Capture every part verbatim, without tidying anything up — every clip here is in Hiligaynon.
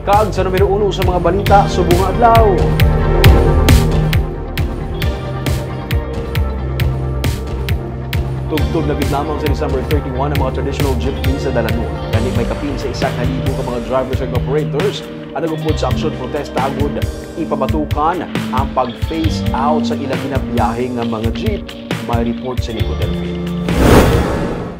Kag sa numero uno sa mga balita subong nga adlaw. Tubtob na gid lamang sa December thirty-one ang mga traditional jeepney sa Dalanon. Gani may kapin sa isa ka libo ka mga drivers ug operators ang nag-upod sa aksyon protesta agud ipamatukan ang pag-phase out sa ilang ginabiyahe nga mga jeep. May report si Nico Delfin.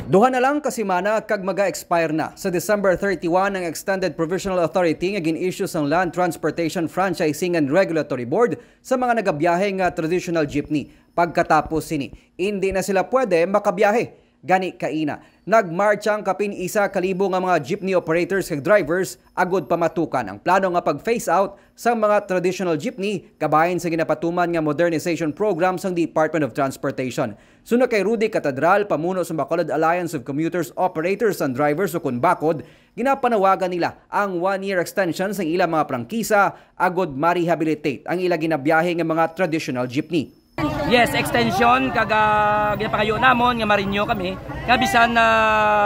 Duha na lang ka semana kag maga-expire na sa December thirty-one ang extended provisional authority nga gin-issue sang Land Transportation Franchising and Regulatory Board sa mga nagabiyahe nga traditional jeepney. Pagkatapos sini, indi na sila pwede makabiyahe. Gani kaina, nagmartsa ang kapin isa ka libo nga mga jeepney operators kag drivers agud pamatukan ang plano nga pag-phase out sang mga traditional jeepney kabahin sa ginapatuman nga modernization program sang Department of Transportation. Suno kay Rudy Catadral, pamuno sa Bacolod Alliance of Commuters, Operators and Drivers, ukon BACOD, ginapanawagan nila ang one-year extension sang ilang mga prangkisa agud ma-rehabilitate ang ila ginabiyahe nga mga traditional jeepney. Yes, extension kag, ah, ginapangayo namon nga ma-renew kami nga bisan na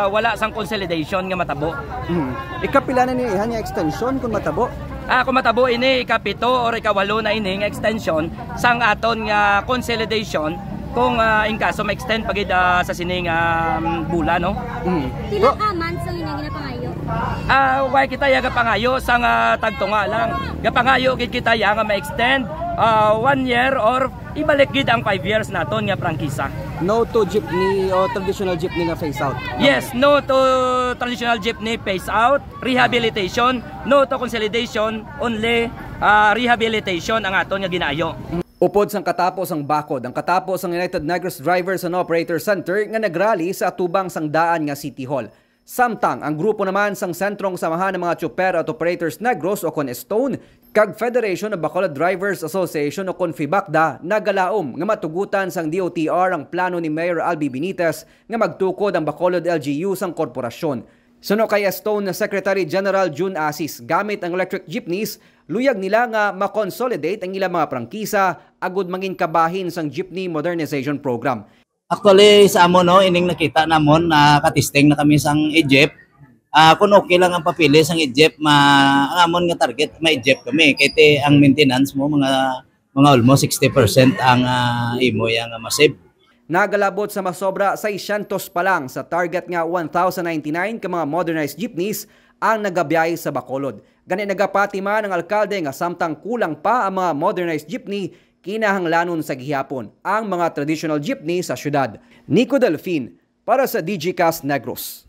wala sang consolidation nga matabo. Hmm. Ikapila na ni ihan nga extension kung matabo? Ah, kung matabo ini, ikapito or ikawalo na ini nga extension sang aton nga consolidation kung, ah, in kaso ma-extend pa gid, ah, sa sining, ah, bulan, no? Hmm. Pila ka months ang inyong ginapangayo? Ah, wala kita ya gapangayo sang, ah, tagtunga lang. Gapangayo gid kita ya nga ma-extend, ah, one year or ibalik gid ang five years naton nga prangkisa. No to jeepney o traditional jeepney nga phase out. Yes, no to traditional jeepney phase out, rehabilitation, no to consolidation, only, ah, rehabilitation ang aton nga ginaayo. Upod sang katapo sang BACOD, ang katapo sang United Negros Drivers and Operators Center nga nagrally sa atubang sang daan nga City Hall. Samtang ang grupo naman sang Sentrong Samahan ng mga Tsuper at Operators Negros o kon STONE kag Federation of Bacolod Drivers Association o kon FEBACDA nagalaom nga matugutan sang D O T R ang plano ni Mayor Albi Benitez nga magtukod ang Bacolod L G U sang korporasyon. Suno kay STONE Secretary General Jun Asis, gamit ang electric jeepneys, luyag nila nga ma-consolidate ang ilang mga prangkisa agud mangin kabahin sang Jeepney Modernization Program. Actually, sa amo, no, ining nakita namon, nakatesting na kami sang e-jeep. Ah, kung okay lang ang papeles sang e-jeep, ma-, ang amon nga target, ma-e-jeep kami. Kay ti ang maintenance mo, mga, mga almost sixty percent ang, ah, imo yang, ah, ma-save. Nagalabot sa masobra seiscientos pa lang sa target nga one thousand ninety-nine ka mga modernized jeepneys ang nagabiyahe sa Bacolod. Gani, nagapati man ang alkalde nga samtang kulang pa ang mga modernized jeepney, kinahanglanon sa gihapon ang mga traditional jeepney sa syudad. Nico Delfin para sa Digicast Negros.